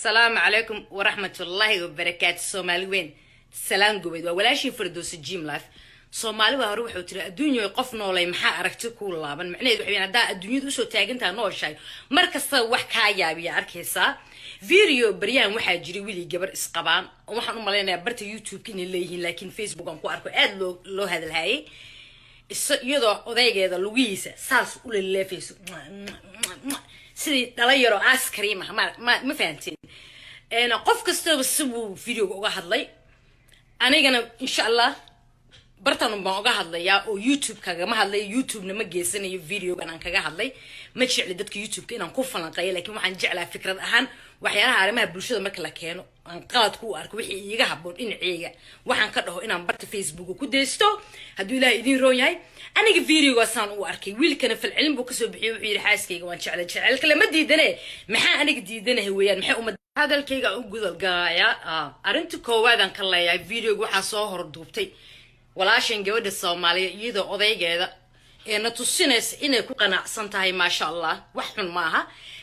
Asalaamu calaykum waraxmatullaahi wabarakaatu. Soomaali weyn, salaan gobeed. Waa walaashii Fardoosa Gym Life. Soomaali waa hore wuxuu tiri: "Adduunyoy, qof noolay maxaa aragti kuu laaban?" Macnaheedu waxay haddaa adduunyada usoo taagantaha, nooshahay, mar kastaba wax kaa yaabiya arkaysaa. Video baryahan waxaa jiray wili gabar isqabaan oo waxaan u malaynayaa barta YouTube-ka inay leeyihiin, laakiin Facebook aan ku arko aada loo hadalhayay, iyadoo odaygeeda lugihiisa saas u leleefayso sidii dhala yaroo ice cream ah. Ma fahanteen? Qof kastaba sibuu videoga uga hadlay. Anigana insha Allah bartan baan uga hadlayaa oo YouTube kagama hadlayo. YouTube-na ma geysanayo videogan aan kaga hadlay. Ma jecli dadka YouTube-ka inaan ku falanqeeyo, laakiin waxaan jeclaa fikrad ahaan waxyaalaha arrimaha bulshada marka la keeno aan qaladku u arko, wixii iiga habboon dhinaceyga waxaan ka dhaho inaan barta Facebook ku daysto, hadduu Ilaah idiin roon yahay. Aniga videogaasaan u arkay. Wiilkana falcelin buu kasoo bixiyey. Wuxuu yidhi: "Xaaskayga waan jeclay, jecelka lama diidane, maxaa aniga diidanahay weeyaan?" Maxay umad hadalkayga u gudalgalayaa? Arrinta koowaadaan ka leeyahay, videoga waxaa soo horduubtay walaashan gabadha Soomaaliya, iyadoo odaygeeda ee na tusinaysa inay ku qanacsan tahay. Maasha Allah, wax xun maaha,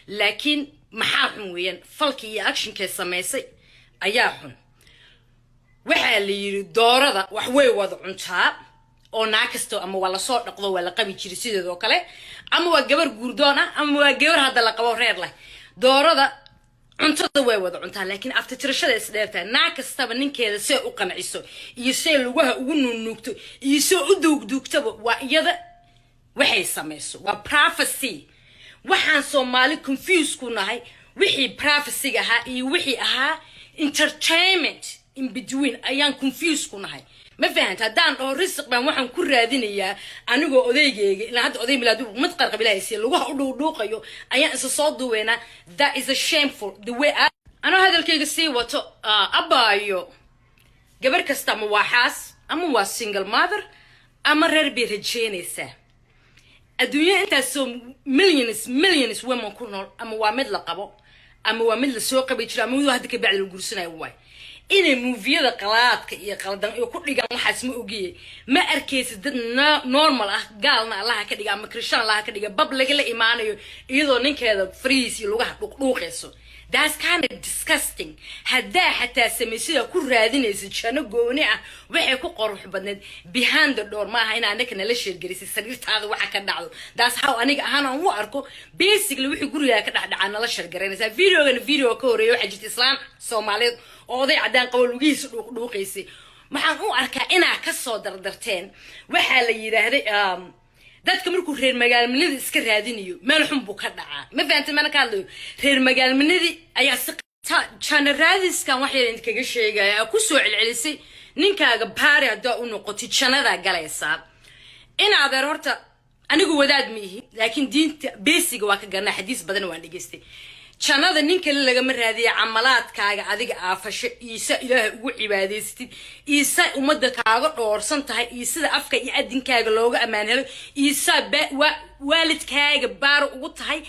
laakiin maxaa xun weeyaan? Falkii iyo actionkay samaysay ayaa xun. Waxaa la yidhi doorada wax way wada cuntaa oo naa kasto ama waa lasoo dhaqdo, waa la qabi jiray sideedoo kale, ama waa gabar guurdoon ah, ama waa gabar hadda la qabo, reer leh. Doorada cuntada way wada cuntaa, laakiin aftitirashada isdheertaa. Naa kastaba ninkeeda see u qanciso iyo see lugaha ugu nuugnuugto iyo see u duugduugtaba waa iyada waxay samayso, waa privacy. Waxaan Soomaali confuse ku nahay wixii privacyga ahaa iyo wixii ahaa entertainment. In between ayaan confuse ku nahay. Ma fahanta? Haddaan dhaho risiq baan waxaan ku raadinayaa anigoo odaygeyga ilaa hadda oday milaadu mid qarqab Ilaahay siiya lugaha u dhuudhuuqayo ayaan isa soo duweynaa. That is a shameful the way. Anoo hadalkayga sii wato, abaayo, gabar kasta ama waa xaas ama waa single mother ama reer bay rajeynaysaa. Adduunya intaasoo millions, millions women ku nool, ama waa mid la qabo ama waa mid lasoo qabi jiro ama mid hadda ka bacdi la guursanayo, waay inay movie-yada qalaadka iyo qaldan iyo ku dhigaan. Waxaas ma ogiye, ma arkaysa dad normal ah, gaalna Allaha ka dhiga ama Christian Allaha ka dhiga, bab lagala imaanayo iyadoo ninkeeda farihiis iyo lugaha dhuuqdhuuqayso. That's kind of disgusting. Haddaa xataa samaysida ku raadinaysa jano gooni ah, waxay ku qorux badneed behind the door. Maaha in anaka nala share-gelisay sariirtaada waxa ka dhacdo. That's how aniga ahaan aan u arko. Basically, wixii gurigaa ka dhexdhacaa nala share-garaynaysaa. Videogana video ka horeeya waxaa jirta islaan Soomaaliyeed oo oday caddaan qabo lugihiisa dhuuqdhuuqaysay. Waxaan u arkaa inaa kasoo dardarteen. Waxaa la yidhaahday dadka markuu reer magaalmanida iska raadinayo meel xun buu ka dhacaa. Ma fahantay? Mana ka hadlayo reer magaalmanidii ayaa si jana raadiskan. Wax yar idinkaga sheegaya, kusoo celcelisay ninkaaga baari haddaa u noqotid janadaa galaysaa. In adeer, horta anigu wadaad ma ihi, laakiin diinta basic-ga waa ka garanaa, xadiis badan waan dhegaystay. Jannada nin kale lagama raadiya. Camalaadkaaga adiga aafasho iisa Ilaahay ugu cibaadaysatid, iisa ummadda kaaga dhoorsan tahay, iyo sida afka iyo adinkaaga looga ammaan helo, iisa waalidkaaga baaro ugu tahay,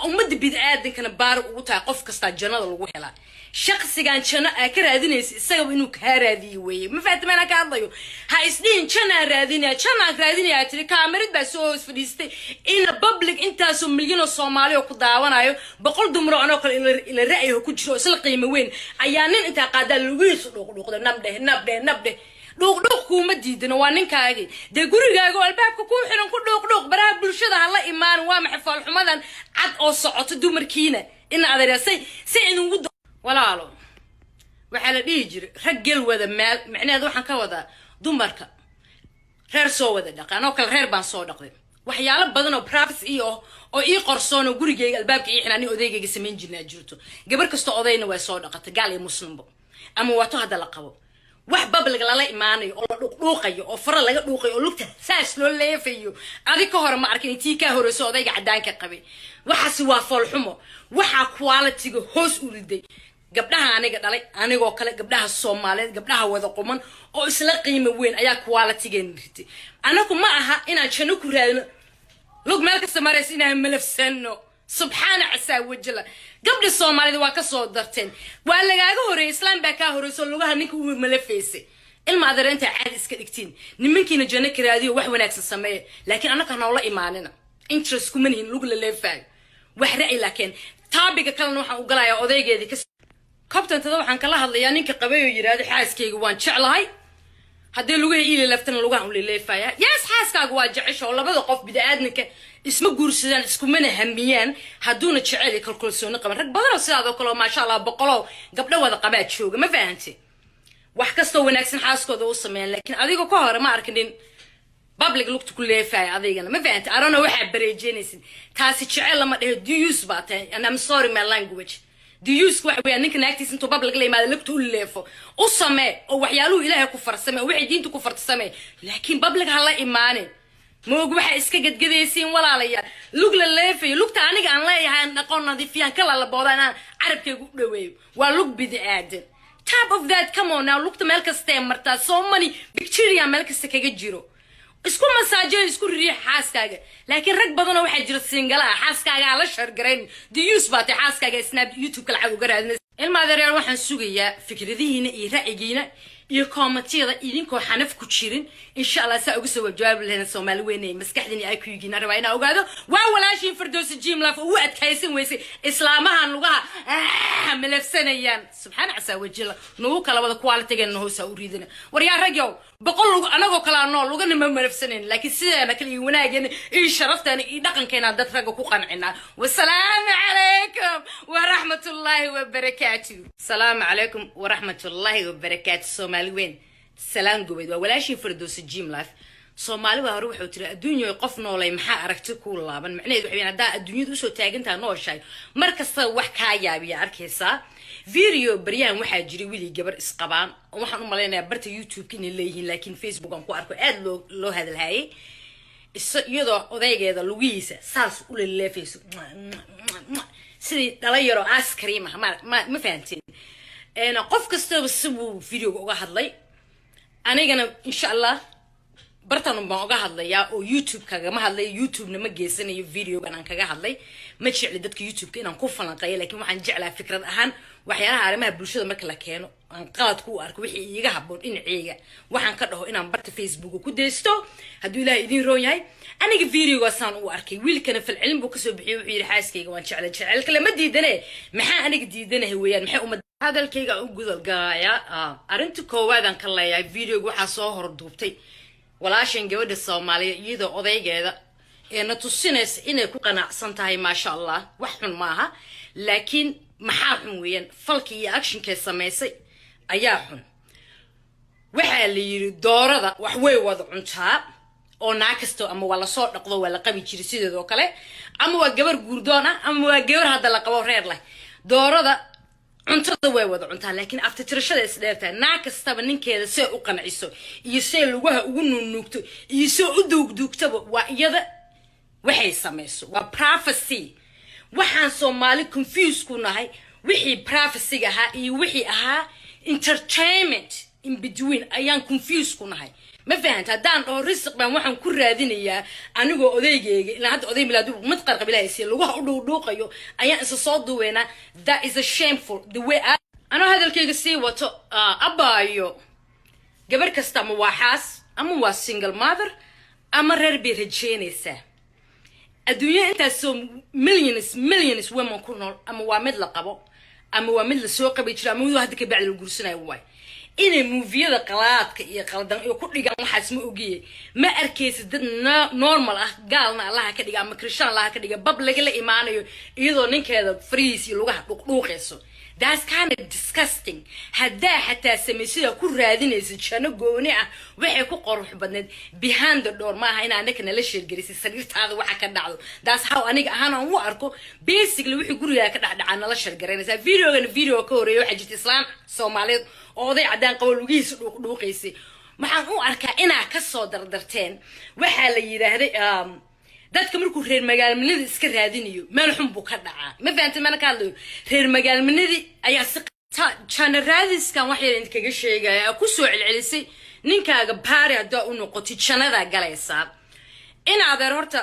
ummadda bini-aadankana baaro ugu tahay. Qof kastaa jannada lagu helaa. Shaqsigan janno aa ka raadinaysa isagaba inuu kaa raadiyo weeye. Ma fahamta meelaan ka hadlayo? Ha isdhihin janaan raadinaya, janaan raadinaya. Tiri kaamirad baa soo hoos fadhiistay ina public, intaasoo milyan oo Soomaali oo ku daawanayo, 100 dumar oo anoo kale ila ra'yiho ku jiro oo isla qiimo weyn ayaa nin intaa qaadaa lugihiisa dhuuqdhuuqda. Nabdheh, nabdheh, nabdheh, dhuuqdhuuq kuuma diidano. Waa ninkaagii dee, gurigaaga oo albaabka kuu xiran ku dhuuqdhuuq. Baraha bulshada ha la imaan. Waa maxay foolxumadan cad oo socoto? Dumarkiina ina adeer say say idingu walaalo. Waxaa la dhihi jiray rag gel wada maal. Macnaheed waxaan ka wadaa dumarka reer soo wada dhaqa. Anoo kale reer baan soo dhaqday. Waxyaalo badan oo privacy ii ah oo ii qorsoon oo gurigayga albaabka ii xidhan odaygayga samayn jirnaa jirto. Gabar kasta odayna way soo dhaqatay, gaal iyo muslimbo, ama waato hadda la qabo. Wax public lala imaanayo oo la dhuuqdhuuqayo oo fara laga dhuuqayo oo lugta saas loo leefayo, adi ka hore ma arkin. Intii kaa horeyso odayga caddaanka qabay, waxaasi waa foolxumo. Waxaa quality-ga hoos u riday gabdhaha aniga dhalay, anigoo kale, gabdhaha Soomaaliyeed, gabdhaha wada quman oo isla qiimo weyn ayaa quality-geena ritay. Anagu ma aha inaan janno ku raadino lug meel kasta maraysa inaan malafsano. Subxaana casaa wajala, gabdha Soomaalida waa kasoo darteen. Waa lagaaga horeeyay, islaam baa kaa horeyso lugaha ninka u malafaysay. Ilma adeer, intaa caadi iska dhigtiin, nimankiina janno ka raadiyo, wax wanaagsan sameeya, laakiin annaka noola imaanina. Interest kuma nihin lug la leefaayo, wax ra'yi. Laakiin taabiga kalena waxaan u galayaa odaygeedii ka Kobtantada waxaan kala hadlayaa ninka qabay oo yidhaahdo, "Xaaskayga waan jeclahay, haddii lugaha iililaftana lugahan u lileefaya." Yes, xaaskaaga waa jecesha oo labada qof bini-aadminka isma guursadaan, iskumana hamiyaan hadduuna jecel iyo kalkalsooni qaban. Rag badanoo sidaadoo kale oo, maasha Allah, boqoloo gabdho wada qabaa jooga, ma fahante? Wax kastoo wanaagsan xaaskooda u sameeyaan, laakiin adiga ka hore ma arkinin public lugta ku leefaya adigana, ma fahante? Arano waxaa bareejeynaysid, taasi jecel lama dhehe, duyuus baa tahay, and I'm sorry my language. Duyuuska waxa weeyaan ninka naagtiisa intuu public la yimaado lugta u leefo. U samee oo waxyaaluhu Ilaahay ku farsame oo waxay diinta ku farta samee, laakiin public ha la imaanin. Moog waxaa iska gadgadaysiin, walaalayaal, lug la leefayo. Lugta aniga aan leeyahay aan dhaqoon nadiifiyaan ka lalabooda inaan carabkayga u dhaweeyo waa lug bini aadan. Top of that, come on now, lugta meel kastee martaa, so many bacteria meel kasta kaga jiro. Isku masaajo, isku riix xaaskaaga. Laakiin rag badanoo waxaa jira single ah, xaaskaaga ha la share garayn. Diyuus baa tay, xaaskaaga Snap, YouTube-ka lacag uga raadinaysa. Ilma adeeryaal, waxaan sugayaa fikradihiina iyo ra'yigiina iyo commentiyada, idinkoo xanaf ku jirin, insha Allah, saa uga soo jawaabi lahayna. Soomaali weynay, maskaxdiina IQ-giina rabaa inaa ogaado. Waa walaashiin Firdowsa Jim Life oo u adkaysan weysay islaamahan lugaha malafsanayaan. Subxaana casaa wajila, nagu kala wada quality-geena hoosa u riidana. War yaa ragyow, 100 lug anagoo kalaa nool lugana ma malafsanayn, laakiin sideena kale iyo wanaageena iyo sharafteena iyo dhaqankeena dad ragga ku qancinaa. Wasalaamu calaykum waraxmatullaahi wabarakaatu. Asalaamu calaykum waraxmatullaahi wabarakaatu. Soomaali weyn, salaan gobeed. Waa walaashii Firdowsa Jim Life. Soomaali waa hore wuxuu tiri, "Adduunyoy, qof noolay maxaa aragti kuu laaban?" Macnaheedu waxay haddaa adduunyada usoo taagantaha nooshahay, mar kasta wax kaa yaabiya arkaysaa. Video baryahan waxaa jiray wili gabar isqabaan oo waxaan u malaynayaa barta YouTube-ka inay leeyihiin, laakiin Facebook aan ku arko aada loo hadalhayay, iyadoo odaygeeda lugihiisa saas u leleefayso sidii dhala yaroo ice cream ah. Ma fahanteen? Qof kastaba sibuu videoga uga hadlay. Anigana, insha Allah, bartan baan uga hadlayaa oo YouTube kagama hadlayo, YouTube-na ma geysanayo. Videogan aan kaga hadlay, ma jecli dadka YouTube-ka inaan ku falanqeeyo, laakiin waxaan jeclaa fikrad ahaan waxyaalaha arrimaha bulshada marka la keeno aan qaladku u arko, wixii iiga habboon dhinaceyga waxaan ka dhaho inaan barta Facebook ku daysto, hadduu Ilahay idiin roon yahay. Aniga videogaasaan u arkay, wiilkana falcelin buu kasoo bixiyey. Wuxuu yidhi, "Xaaskayga waan jeclay." Jecelka lama diidane, maxaa aniga diidanahay weeyaan? Maxay umad hadalkayga u gudalgalayaa? Arrinta koowaadaan ka leeyahay, videoga waxaa soo horduubtay walaashan gabadha Soomaaliya, iyadoo odaygeeda ee na tusinaysa inay ku qanacsan tahay. Maasha Allah, wax xun maaha, laakiin maxaa xun weeyaan? Falkii iyo actionkay samaysay ayaa xun. Waxaa la yidhi, doorada wax way wada cuntaa oo naa kasto ama waa lasoo dhaqdo, waa la qabi jiray sideedoo kale, ama waa gabar guurdoon ah, ama waa gabar hadda la qabo reer leh. Doorada cuntada way wada cuntaa, laakiin aftitirashada isdheertahay. Naa kastaba ninkeeda see u qanciso iyo see lugaha ugu nuugnuugto iyo see u duugduugtaba waa iyada waxay samayso, waa privacy. Waxaan Soomaali confuse ku nahay wixii privacyga ahaa iyo wixii ahaa entertainment. In between ayaan confuse ku nahay, ma fahanta? Haddaan dhaho risiq baan waxaan ku raadinayaa anigoo odaygeyga ilaa hadda oday milaadu mid qarqab Ilahay siiya lugaha u dhuuqdhuuqayo ayaan isa soo duweynaa. That is a shameful the way. Anoo hadalkayga sii wato, abaayo, gabar kasta ama waa xaas ama waa single mother ama reer bay rajeynaysaa. Adduunya intaasoo millions, millions women ku nool, ama waa mid la qabo ama waa mid lasoo qabi jiro ama mid hadda ka bacdi la guursanayo, waay inay movie-yada qalaadka iyo qaldan iyo ku dhigaan. Waxaas ma ogiye, ma arkaysa dad normal ah, gaalna Allaha ka dhiga ama Christian Allaha ka dhiga, bab lagala imaanayo iyadoo ninkeeda farihiis iyo lugaha dhuuqdhuuqayso. That's kind of disgusting. Haddaa xataa samaysida ku raadinaysa jano gooni ah, waxay ku qorux badneed behind the door. Maaha in anaka nala share gelisay sariirtaada waxa ka dhacdo. That's how aniga ahaan aan u arko. Basically, wixii gurigaa ka dhexdhacaa nala share garaynaysaa. Videogana video ka horeeya waxaa jirta islaan Soomaaliyeed oo oday caddaan qabo lugihiisa dhuuqdhuuqaysay. Waxaan u arkaa inaa kasoo dardarteen. Waxaa la yidhaahday, dadka markuu reer magaalmanida iska raadinayo meel xun buu ka dhacaa. Ma fahantay? Mana ka hadlayo reer magaalmanidii ayaa si janaraadiskan. Wax yar idinkaga sheegaya, ku soo celcelisay ninkaaga baari haddaa u noqotid jannadaa galaysaa. In adeer, horta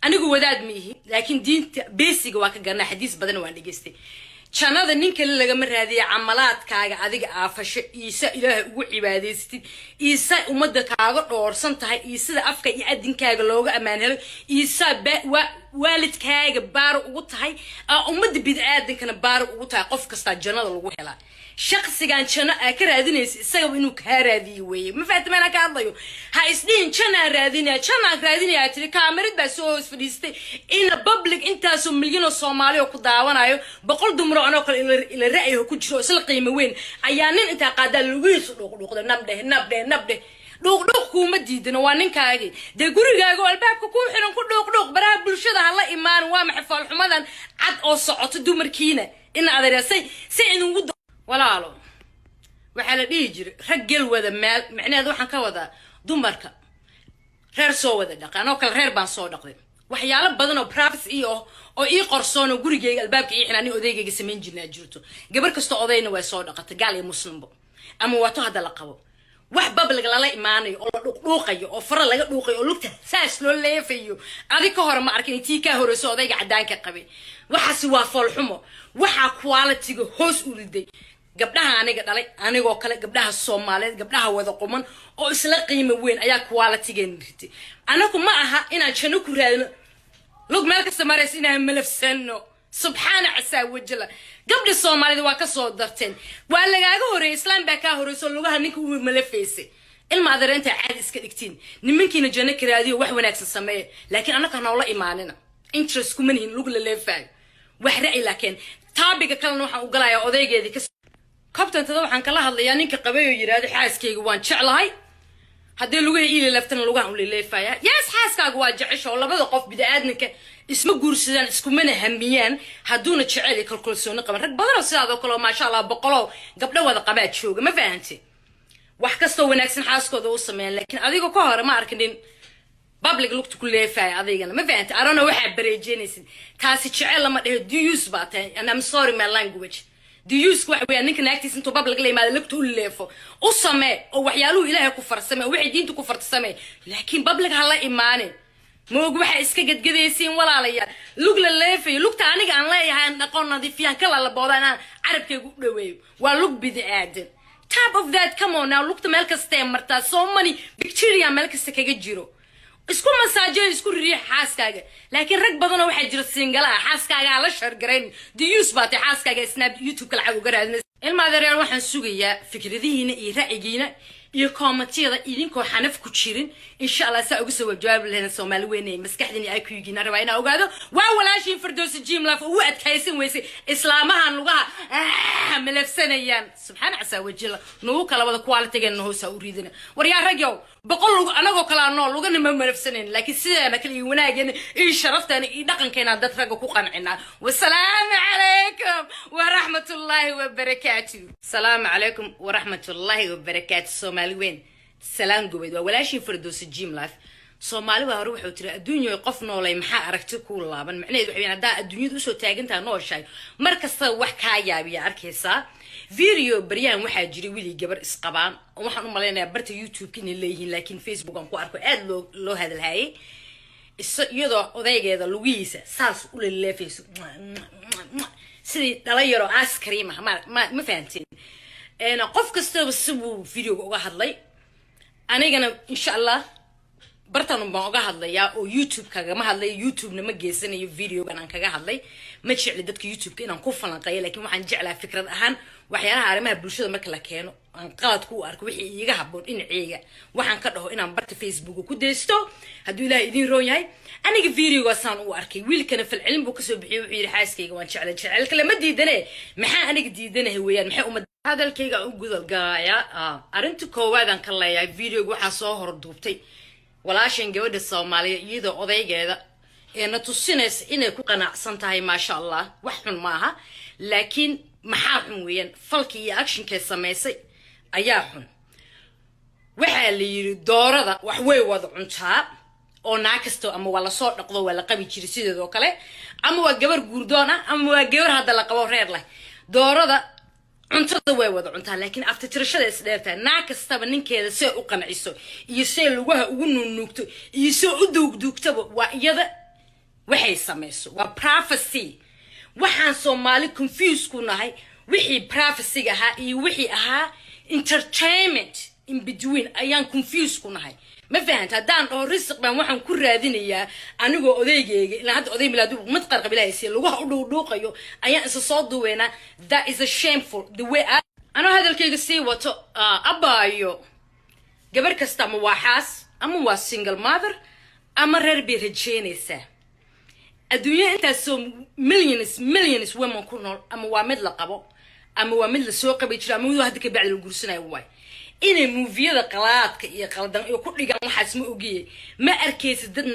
anigu wadaad ma ihi, laakiin diinta basiga waa ka garanaa, xadiis badan waan dhegaystay. Jannada nin kale lagama raadiya, camalaadkaaga adiga aafasho iisa Ilaahay ugu cibaadaysatid, iisa ummadda kaaga dhoorsan tahay, iyo sida afka iyo adinkaaga looga ammaan helo, iisa Waalidkaaga baaro ugu tahay, aa ummadda biniaadankana baaro ugu tahay. Qof kastaa jannada lagu helaa. Shaqsigan janno aa ka raadinaysa, isagaba inuu kaa raadiyo weeye. Ma fahamta meelaan ka hadlayo? Ha isdhihin "Jannaan raadinaya, jannaan raadinaya." Tiri kaamirad baa soo hoos fadhiistay ina public, intaasoo milyan oo Soomaali oo ku daawanayo, 100 dumaro anoo kale ila ra'yiho ku jiro oo isla qiimo weyn ayaa nin intaa qaadaa lugihiisu dhuuqdhuuqda. Nabdheh, nabdheh, nabdheh, dhuuqdhuuq kuuma diidano. Waa ninkaagii dee, gurigaaga oo albaabka kuu xiran ku dhuuqdhuuq. Baraha bulshada ha la imaan. Waa maxay foolxumadan cad oo socoto? Dumarkiina ina adeersay si idingu walaalo. Waxaa la dhihi jiray rag gel wada maal. Macnaheed waxaan ka wadaa dumarka reer soo wada dhaqa. Anoo kale reer baan soo dhaqday. Waxyaalo badan oo privacy ah oo ii qorsoon oo gurigayga albaabka ii xidhan odaygayga samayn jirnaa jirto. Gabar kasta odayna way soo dhaqatay, gaal iyo muslimbo ama wato hadda la qabo. Wax public lala imaanayo oo la dhuuqdhuuqayo oo fara laga dhuuqayo oo lugta saas loo leefayo, adi ka hore ma arkin. Intii kaa horeyso odayga cadaanka qabay, waxaasi waa foolxumo. Waxaa quality-ga hoos u riday gabdhaha aniga dhalay, anigoo kale, gabdhaha Soomaaliyeed, gabdhaha wada quman oo isla qiimo weyn ayaa quality-geena ritay. Anagu ma aha inaan janno ku raadino lug meel kasta maraysa inaan malafsano. Subxaana casaa wajala, gabdha Soomaalida waa kasoo darteen. Waa lagaaga horeeyay, islaam baa kaa horeyso lugaha ninka u malafaysay. Ilma adeer, intaa caadi iska dhigtiin, nimankiina janno ka raadiyo, wax wanaagsan sameeya, laakiin annaka noola imaanina. Interest kuma nihin lug la leefaayo. Wax ra'yi. Laakiin taabiga kalena waxaan u galayaa odaygeedii ka kabtantada. Waxaan kala hadlayaa ninka qabay oo yidhaahdo, "Xaaskayga waan jeclahay, haddii lugaha iila laftana lugahan u leleefaya." Yes, xaaskaaga waa jecesha oo labada qof bini-aadminka isma guursadaan, iskumana hamiyaan hadduuna jecel iyo kalkalsooni qaban. Rag badanoo sidaadoo kale oo, maasha Allah, boqoloo gabdho wada qabaa jooga. Ma fahante? Wax kastoo wanaagsan xaaskooda u sameeyaan, laakiin adiga ka hore ma arkinin public lugta ku leefaya adigana. Ma fahante? Arano waxaa bareejeynaysid, taasi jecel lama dheho, duyuus baa tahay, and I'm sorry my language. Duyuuska waxa weeyaan ninka naagtiisa intuu public la yimaado lugta u leefo. U samee oo waxyaaluhu Ilaahay ku farsame oo waxay diinta ku farta samee, laakiin public ha la imaanin. Moog waxaa iska gadgadaysiin, walaalayaal. Lug la leefayo, lugta aniga aan leeyahay aan dhaqoon, nadiifiyaan, ka lalabooda, inaan carabkayga u dhaweeyo, waa lug bini aadan. Top of that, come on now, lugta meel kastee martaa, so many bacteria meel kasta kaga jiro. Isku masaajeyo, isku ririix xaaskaaga. Laakiin rag badanoo waxaa jira single ah, xaaskaaga ha la shargarayn. Diyuus baa tay, xaaskaaga Snap, YouTube-ka lacag uga raadina. Ilma adeeryaal, waxaan sugayaa fikradihiina iyo ra'yigiina iyo comment-iyada, idinkoo xanaf ku jirin, insha Allah, saa uga soo jawaabi lahayna. Soomaali weynay, maskaxdiina IQ-giina rabaa inaa ogaado. Waa walaashiin Firdowsi Jim Life ugu adkaysan weysay islaamahan lugaha malafsanayaan. Subxaana casaa wajila, nagu kala wada quality-geena hoosaa u riidana. War yaa ragyow, 100 lug anagoo kalaa nool lugana ma malafsanayn, laakiin sideena kale iyo wanaageena iyo sharafteena iyo dhaqankeena dad ragga ku qancinaa. Wasalaamu calaykum waraxmatullaahi wabarakaatu. Asalaamu calaykum waraxmatullaahi wabarakaatu. Soomaali weyn, salaan gobeed. Waa walaashii Firdowsi Jim Life. Soomaali waa hore wuxuu tiri, "Adduunyoy, qof noolay maxaa aragti kuu laaban?" Macnaheedu waxay haddaa adduunyada usoo taagantaha, nooshahay, mar kasta wax kaa yaabiya arkaysaa. Video baryahan waxaa jiray wili gabar isqabaan oo waxaan u malaynayaa barta YouTube-ka inay leeyihiin, laakiin Facebook aan ku arko aada loo hadalhayay, iyadoo odaygeeda lugihiisa saas u leleefayso sidii dhala yaroo ice cream ah. Ma fahanteen? Qof kastaba sibuu videoga uga hadlay. Anigana, insha Allah, bartan baan uga hadlayaa oo YouTube kagama hadlayo. YouTube-na ma geysanayo videogan aan kaga hadlay. Ma jecli dadka YouTube-ka inaan ku falanqeeyo, laakiin waxaan jeclaa fikrad ahaan waxyaalaha arrimaha bulshada marka la keeno aan qaladku u arko, wixii iiga habboon dhinaceyga waxaan ka dhaho inaan barta Facebook ku daysto, hadduu Ilaah idiin roon yahay. Aniga videogaasaan u arkay. Wiilkana falcelin buu kasoo bixiyey. Wuxuu yidhi, "Xaaskayga waan jeclay." Jecelka lama diidane, maxaa aniga diidanahay weeyaan? Maxay umad hadalkayga u gudalgalayaa? Arrinta koowaadaan ka leeyahay, videoga waxaa soo horduubtay walaashan gabadha Soomaaliya, iyadoo odaygeeda ee na tusinaysa inay ku qanacsan tahay. Maasha Allah, wax xun maaha, laakiin maxaa xun weeyaan? Falkii iyo actionkay samaysay ayaa xun. Waxaa la yidhi doorada wax way wada cuntaa oo naa kasto ama waa lasoo dhaqdo, waa la qabi jiray sideedoo kale, ama waa gabar guurdoon ah, ama waa gabar hadda la qabo reer leh. Doorada cuntada way wada cuntaa, laakiin aftitirashada isdheertahay. Naa kastaba ninkeeda see u qanciso iyo see lugaha ugu nuugnuugto iyo see u duugduugtaba, waa iyada waxay samayso, waa privacy. Waxaan Soomaali confuse ku nahay wixii privacyga ahaa iyo wixii ahaa entertainment. In between ayaan confuse ku nahay. Ma fahanta? Haddaan dhaho risiq baan waxaan ku raadinayaa anigoo odaygeyga ilaa hadda oday milaadu mid qarqab Ilaahay siiya lugaha u dhuuqdhuuqayo ayaan isa soo duweynaa. That is a shameful the way. Anoo hadalkayga sii wato, abaayo, gabar kasta ama waa xaas ama waa single mother ama reer bay rajeynaysaa. Adduunya intaasoo millions, millions women ku nool, ama waa mid la qabo ama waa mid lasoo qabi jiro ama mid hadda ka bacdi la guursanayo, waay inay movie-yada qalaadka iyo qaldan iyo ku dhigaan. Waxaas ma ogiye, ma arkaysid dad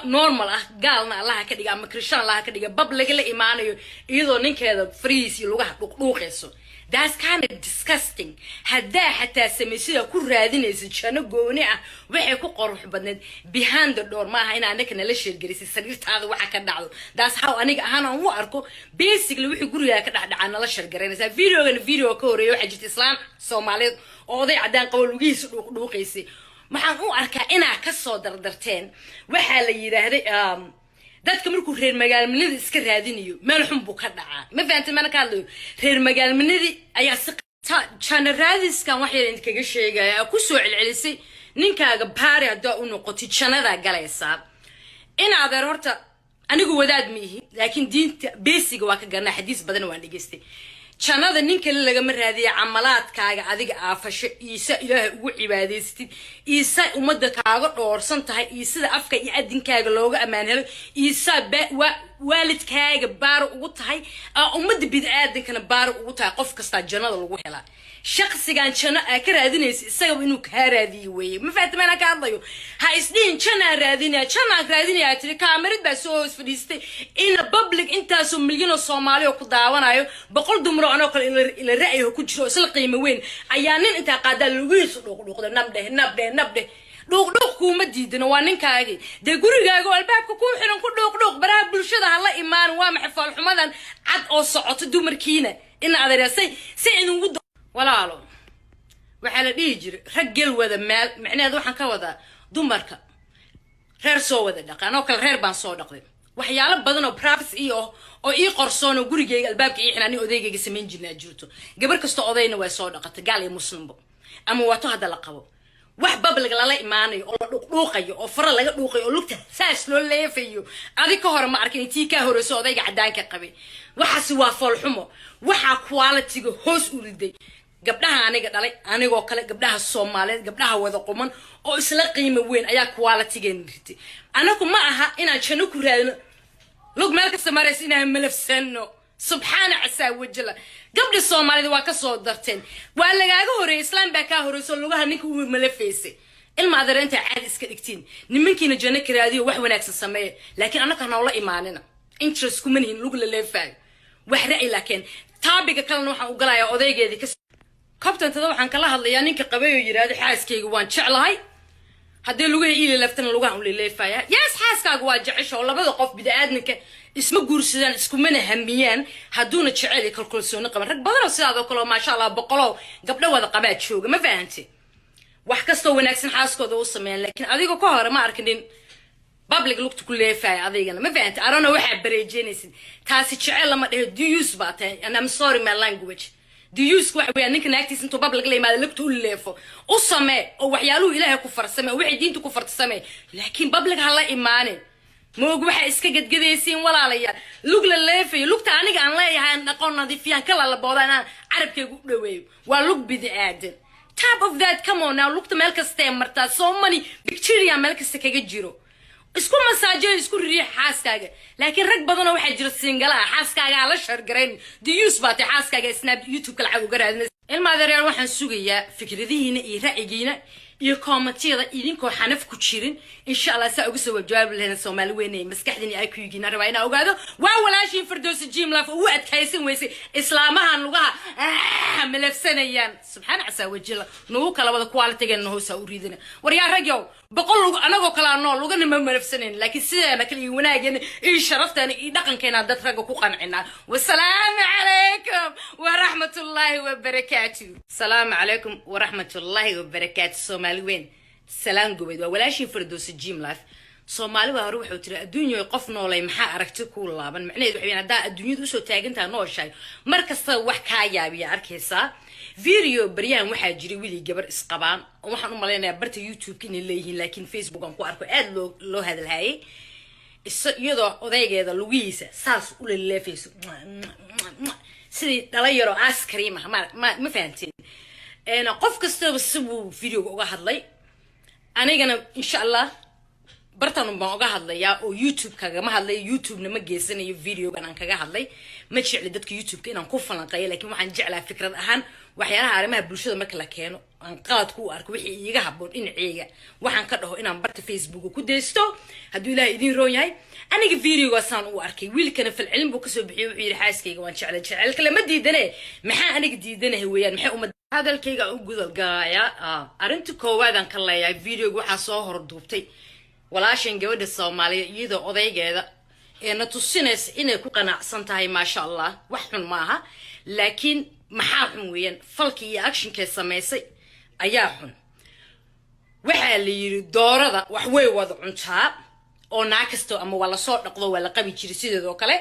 normal ah, gaalna Allaha ka dhiga ama Christian Allaha ka dhiga, bab lagala imaanayo iyadoo ninkeeda farihiis iyo lugaha dhuuqdhuuqayso. That's kind of disgusting. Haddaa xataa samaysida ku raadinaysa jano gooni ah, waxay ku qorux badneed behind the door. Maaha in anaka nala share-gelisay sariirtaada waxa ka dhacdo. That's how aniga ahaan aan u arko. Basically, wixii gurigaa ka dhexdhacaa nala share-garaynaysaa. Videogana video ka horeeya waxaa jirta islaan Soomaaliyeed oo oday caddaan qabo lugihiisa dhuuqdhuuqaysay. Waxaan u arkaa inaa kasoo dardarteen. Waxaa la yidhaahday, dadka markuu reer magaalmanida iska raadinayo meel xun buu ka dhacaa. Ma fahantay? Mana ka hadlayo reer magaalmanidii ayaa si jana raadiskan. Wax yar idinkaga sheegaya aa kusoo celcelisay: ninkaaga baari haddaa u noqotid, jannadaa galaysaa. In adeer, horta anigu wadaad ma ihi, laakiin diinta basic-ga waa ka garanaa, xadiis badan waan dhegeystay. Jannada nin kale lagama raadiya. Camalaadkaaga adiga aafasho iisa Ilaahay ugu cibaadaysatid, iisa ummadda kaaga dhoorsan tahay, iyo sida afka iyo adinkaaga looga ammaan helo, iisaa waalidkaaga baaro ugu tahay, ummadda bini-aadankana baaro ugu tahay. Qof kastaa jannada lagu helaa. Shaqsigan janno aa ka raadinaysa, isagaba inuu kaa raadiyo weeye. Ma fahamta meelaan ka hadlayo? Ha isdhihin janaan raadinaya, janaan raadinaya. Tiri kaamarad baa soo hoos fadhiistay ina public, intaasoo milyanoo Soomaali oo ku daawanayo, 100 dumaro anoo kale ila ra'yiho ku jiro oo isla qiimo weyn ayaa nin intaa qaadaa lugihiisu dhuuqdhuuqda. Nabdheh, nabdheh, nabdheh, dhuuqdhuuq kuuma diidano. Waa ninkaagii dee, gurigaaga oo albaabka kuu xiran ku dhuuqdhuuq, baraha bulshada ha la imaanin. Waa maxay foolxumadan cad oo socoto? Dumarkiina ina adeersay si inugu walaalo, waxaa la dhihi jiray rag gel wada maal. Micnaheed waxaan ka wadaa dumarka reer soo wada dhaqa. Anoo kale reer baan soo dhaqday. Waxyaalo badan oo privacy ah oo ii qorsoon oo gurigayga albaabka ii xinaan odaygayga samayn jirnaa jirto. Gabar kasta odayna way soo dhaqatay, gaal iyo muslimbo ama waato hadda la qabo. Wax public lala imaanayo oo la dhuuqdhuuqayo oo fara laga dhuuqayo oo lugta saas loo leefayo, adi ka hore ma arkin, tii kaa horeyso odayga caddaanka qabay. Waxaasi waa foolxumo. Waxaa quality-ga hoos u riday gabdhaha aniga dhalay, anigoo kale, gabdhaha Soomaaliyeed, gabdhaha wada quman oo isla qiimo weyn ayaa quality-geena ritay. Anagu ma aha inaan janno ku raadino lug meel kasta maraysa inaan malafsano. Subxaana casaa wajala, gabdha Soomaalida waa kasoo darteen. Waa lagaaga horeeyay, islaam baa kaa horeyso lugaha ninka u malafaysay. Ilma adeer, intaa caadi iska dhigtiin, nimankiina janno ka raadiyo, wax wanaagsan sameeya, laakiin annaka noola imaanina. Interest kuma nihin lug la leefaayo. Wax ra'yi. Laakiin taabiga kalena waxaan u galayaa odaygeedii ka kabtantada. Waxaan kala hadlayaa ninka qabay oo yidhaahdo, "Xaaskayga waan jeclahay, haddii lugaha iili laftana lugaha u leleefaya." Yes, xaaskaaga waa jecesha oo labada qof bini-aadminka isma guursadaan, iskumana hamiyaan hadduuna jecel iyo kalkalsooni qaban. Rag badanoo sidaadoo kaleo, maasha Allah, boqoloo gabdho wada qabaa jooga. Ma fahante? Wax kastoo wanaagsan xaaskooda u sameeyaan, laakiin adiga ka hore ma arkinin public lugta ku leefaya adigana. Ma fahante? Arona waxaa bareejeynaysid, taasi jecel lama dheho, duyuus baa tahay, and I'm sorry my language. Duyuuska waxa weeyaan ninka naagtiisa intuu public la yimaado lugta u leefo. U samee oo waxyaaluhu Ilaahay ku farsame oo waxay diinta ku farta samee, laakiin public ha la imaanin. Moog waxaa iska gadgadaysiin, walaalayaal. Lug la leefayo, lugta aniga aan leeyahay aan dhaqoon nadiifiyaan ka lalabooda inaan carabkayga u dhaweeyo, waa lug bini aadan. Top of that, come on now, lugta meel kastee martaa, so many bacteria meel kasta kaga jiro. Isku masaajo, isku ririix xaaskaaga. Laakiin rag badanoo waxaa jira single ah, xaaskaaga ha la share-garayn. Diyuus baa tay, xaaskaaga Snap, YouTube-ka lacag uga raadina. Ilma adeeryaal, waxaan sugayaa fikradihiina iyo ra'yigiina iyo comment-iyada, idinkoo xanaf ku jirin, insha Allah, saa uga soo jawaabi lahayn. Soomaali weynay, maskaxdiina IQ-giina rabaa inaa ogaado. Waa walaashiin Firdowsi Jim Life ugu adkaysan weysay islaamahan lugaha malafsanayaan. Subxaana casaa wajila, nagu kala wada quality-geena hoosaa u riidana. War yaa ragyow, 100 lug anagoo kalaa nool lugana ma malafsanayn, laakiin sideena kale iyo wanaageena iyo sharafteena iyo dhaqankeena dad ragga ku qancinaa. Wasalaamu calaykum waraxmatullaahi wabarakaatu. Asalaamu calaykum waraxmatullaahi wabarakaatu. Soomaali weyn, salaan gobeed. Waa walaashii Firdowsi Jim Life. Soomaali baa hore wuxuu tiri, "Adduunyoy, qof noolay maxaa aragti kuu laaban?" Macnaheedu waxay haddaa adduunyada usoo taagantaha, nooshahay, mar kastaba wax kaa yaabiya arkaysaa. Video baryahan waxaa jiray wili gabar isqabaan oo waxaan u malaynayaa barta YouTube-ka inay leeyihiin, laakiin Facebook aan ku arko aada loo hadalhayay, iyadoo odaygeeda lugihiisa saas u laleefayso sidii dhala yaroo ice cream ah. Ma fahanteen? Qof kastaba sibuu videoga uga hadlay. Anigana insha Allah bartan baan uga hadlayaa oo YouTube kagama hadlay, YouTube-na ma geysanayo. Videogan aan kaga hadlay, ma jecli dadka YouTube-ka inaan ku falanqeeyo, laakiin waxaan jeclaa fikrad ahaan waxyaalaha arrimaha bulshada marka la keeno aan qaladku u arko, wixii iiga habboon dhinaceyga waxaan ka dhaho inaan barta Facebook ku daysto, hadduu Ilahay idiin roon yahay. Aniga videogaasaan u arkay, wiilkana falcelin buu kasoo bixiyey. Wuxuu yidhi, "Xaaskayga waan jeclay, jecelka lama diidane, maxaa aniga diidanahay weeyaan?" Maxay umad hadalkayga u gudalgalayaa? Arrinta koowaadaan ka leeyahay, videoga waxaa soo horduubtay walaashan gabadha Soomaaliya, iyadoo odaygeeda ee na tusinaysa inay ku qanacsan tahay. Maasha Allah, wax xun maaha, laakiin maxaa xun weeyaan? Falkii iyo actionkee samaysay ayaa xun. Waxaa la yidhi, doorada wax way wada cuntaa oo naa kasto ama waa lasoo dhaqdo, waa la qabi jiray sideedoo kale,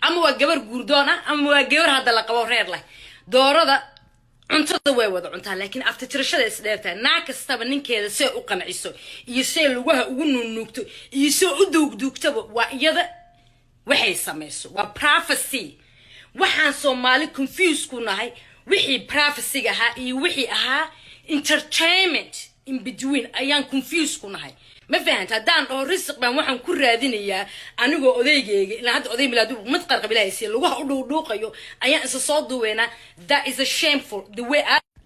ama waa gabar guurdoon ah, ama waa gabar hadda la qabo, reer leh. Doorada cuntada way wada cuntaa, laakiin aftitirashada isdheertahay. Naa kastaba ninkeeda see u qanciso iyo see lugaha ugu nuugnuugto iyo see u duugduugtaba waa iyada waxay samayso, waa privacy. Waxaan Soomaali confuse ku nahay wixii privacyga ahaa iyo wixii ahaa entertainment. In between ayaan confuse ku nahay, ma fahanta? Haddaan dhaho risiq baan waxaan ku raadinayaa anigoo odaygeyga ilaa hadda oday milaadu mid qarqab Ilaahay siiya lugaha u dhuudhuuqayo ayaan isa soo duweynaa. That is a shameful the way.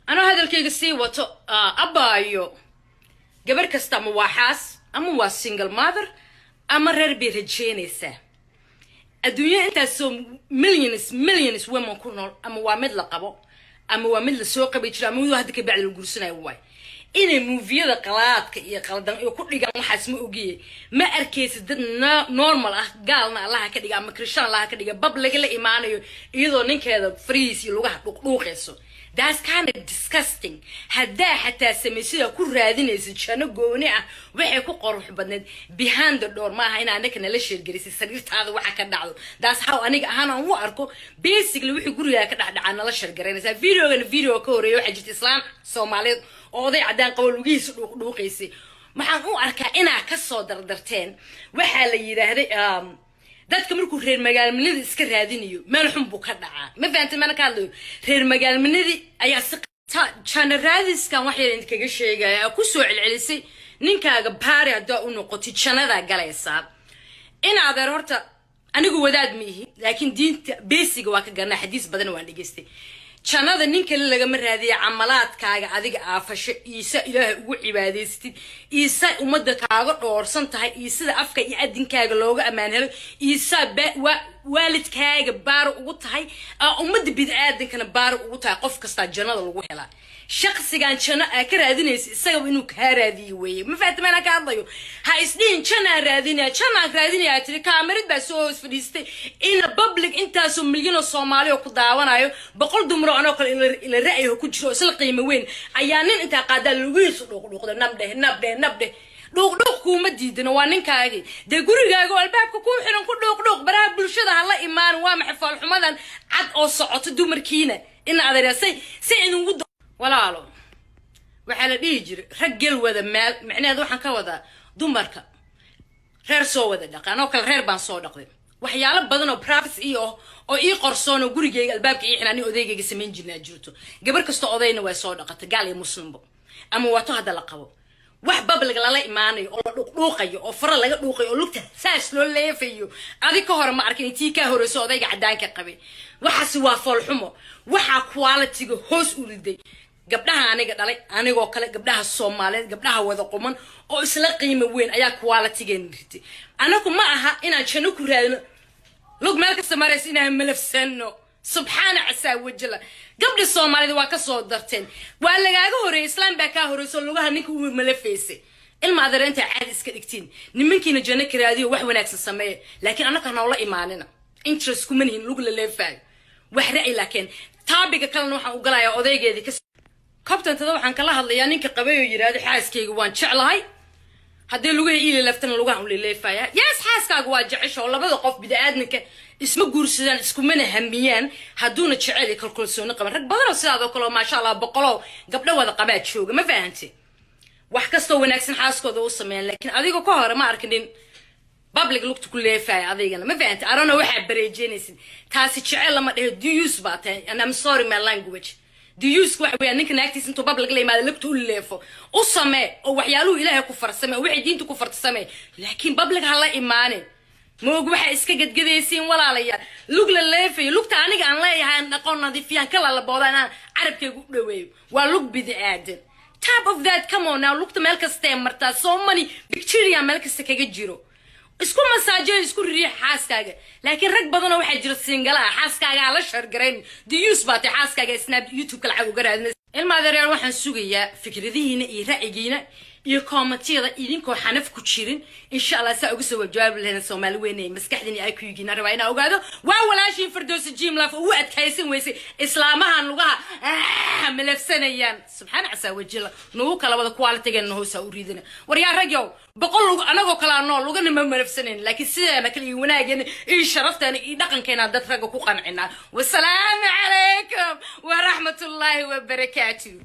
Anoo hadalkayga sii wato, abaayo, gabar kasta ama waa xaas ama waa single mother ama reer bay rajeynaysaa. Adduunya intaasoo millions, millions women ku nool, ama waa mid la qabo ama waa mid lasoo qabi jiro ama mid hadda ka bacdi la guursanayo, waay inay movie-yada qalaadka iyo qaldan iyo ku dhigaan. Waxaas ma ogiye, ma arkaysid dad normal ah, gaalna Allaha ka dhiga ama Christian Allaha ka dhiga, bab lagala imaanayo iyadoo ninkeeda farihiis iyo lugaha dhuuqdhuuqayso. That's kind of disgusting. Haddaa xataa samaysida ku raadinaysa jano gooni ah, waxay ku qorux badneed behind the door. Maaha in anaka nala share gelisay sariirtaada waxa ka dhacdo. That's how aniga ahaan aan u arko. Basically, wixii gurigaa ka dhexdhacaa nala share garaynaysaa. Videogana video ka horeeya waxaa jirta islaan Soomaaliyeed oo oday caddaan qabo lugihiisa dhuuqdhuuqaysay. Waxaan u arkaa inaa kasoo dardarteen. Waxaa la yidhaahday, dadka markuu reer magaalmanida iska raadinayo meel xun buu ka dhacaa. Ma fahantay? Mana ka hadlayo reer magaalmanidii ayaa si janaraadiskan. Wax yar idinkaga sheegaya, kusoo celcelisay ninkaaga baari haddaa u noqotid jannadaa galaysaa. In adeer, horta anigu wadaad ma ihi, laakiin diinta basic-ga waa ka garanaa, xadiis badan waan dhegeystay. Jannada nin kale lagama raadiya, camalaadkaaga adiga aafasho iisa Ilaahay ugu cibaadaysatid, iisa ummadda kaaga dhoorsan tahay, iyo sida afka iyo adinkaaga looga ammaan helo, iisaa waalidkaaga baaro ugu tahay, ummadda bini-aadankana baaro ugu tahay. Qof kastaa jannada lagu helaa shaqsigan janno aa ka raadinaysa isagaba inuu kaa raadiyo weeye. Ma fahamta meelaan ka hadlayo? Ha isdhihin jannaan raadinaya, jannaan raadinaya. Tiri kaamarad baa soo hoos fadhiistay ina public, intaasoo milyan oo Soomaali oo ku daawanayo, 100 dumar oo anoo kale ila ra'yiho ku jiro oo isla qiimo weyn ayaa nin intaa qaadaa lugihiisu dhuuqdhuuqda, nabdheh, nabdheh, nabdheh, dhuuqdhuuq. Kuuma diidano, waa ninkaagii dee, gurigaaga oo albaabka kuu xiran ku dhuuqdhuuq, baraha bulshada ha la imaanin. Waa maxay foolxumadan cad oo socoto dumarkiina? Ina adeer say say idingu walaalo, waxaa la dhihi jiray, rag gel wada maal. Macnaheed waxaan ka wadaa dumarka reer soo wada dhaqa. Anoo kale reer baan soo dhaqday. Waxyaalo badan oo privacy ii ah oo ii qorsoon oo gurigeyga albaabka ii xinaan odaygayga samayn jirnaa jirto. Gabar kasta odayna way soo dhaqatay, gaal iyo muslimbo, ama waato hadda la qabo. Wax public lala imaanayo oo la dhuuqdhuuqayo oo fara laga dhuuqayo oo lugta saas loo leefayo, adi ka hore ma arkin, tii kaa horeyso odayga caddaanka qabay. Waxaasi waa foolxumo. Waxaa quality-ga hoos u riday gabdhaha aniga dhalay, anigoo kale, gabdhaha Soomaaliyeed, gabdhaha wada quman oo isla qiimo weyn ayaa quality-geena ritay. Anagu ma aha inaan janno ku raadino lug meel kasta maraysa inaan malafsano. Subxaana casaa wajala, gabdha Soomaalida waa kasoo darteen. Waa lagaaga horeeyay, islaam baa kaa horeyso lugaha ninka u malafaysay. Ilma adeer, intaa caadi iska dhigtiin, nimankiina janno ka raadiyo, wax wanaagsan sameeya, laakiin annaka noola imaanina. Interest kuma nihin lug la leefaayo, wax ra'yi. Laakiin taabiga kalena waxaan u galayaa odaygeedii ka kabtantada. Waxaan kala hadlayaa ninka qabay oo yidhaahdo, "Xaaskayga waan jeclahay." Haddii lugaha iilileeftana, lugaha u lileefaya. Yes, xaaskaaga waa jecesha, oo labada qof bini-aadminka isma guursadaan, iskumana hamiyaan hadduuna jecel iyo kalkalsooni qaban. Rag badanoo sidaadoo kaleo, maasha Allah, boqoloo gabdho wada qabaa jooga, ma fahante? Wax kastoo wanaagsan xaaskooda u sameeyaan, laakiin adiga ka hore ma arkinin public lugta ku leefaya adigana, ma fahante? Arona waxaa bareejeynaysid, taasi jecel lama dhehe, duyuus baa tahay, and I'm sorry my language. Duyuuska waxa weeyaan ninka naagtiisa intuu public la yimaado lugta u leefo. U samee oo waxyaaluhu Ilaahay ku farsame oo waxay diinta ku farta samee, laakiin public ha la imaanin. Moog waxaa iska gadgadaysiin, walaalayaal? Lug la leefayo, lugta aniga aan leeyahay, aan dhaqoon, nadiifiyaan, ka lalabooda, inaan carabkayga u dhaweeyo, waa lug bidi aadan. Top of that, come on now, lugta meel kastee martaa, so many bacteria meel kasta kaga jiro. Isku masaajo, isku riix xaaskaaga. Laakiin rag badanoo waxaa jira single ah, xaaskaaga ha la share garayn. Diyuus baa tay, xaaskaaga Snap, YouTube-ka lacag uga raadina. Ilma adeeryaal, waxaan sugayaa fikradihiina iyo ra'yigiina iyo commentiyada, idinkoo xanaf ku jirin, insha Allah, saa uga soo jawaabi lahayna. Soomaali weynay, maskaxdiina iyo IQ-giina rabaa inaa ogaado. Waa walaashiin Firdowsa Jim Life ugu adkaysan weysay islaamahan lugaha malafsanayaan. Subxaana casaa wajila, nagu kala wada quality-geena hoosaa u riidana. War yaa ragyow, 100 lug anagoo kalaa nool lugana ma malafsanayn, laakiin sideena kale iyo wanaageena iyo sharafteena iyo dhaqankeena dad ragga ku qancinaa. Wasalaamu calaykum waraxmatullaahi wabarakaatu.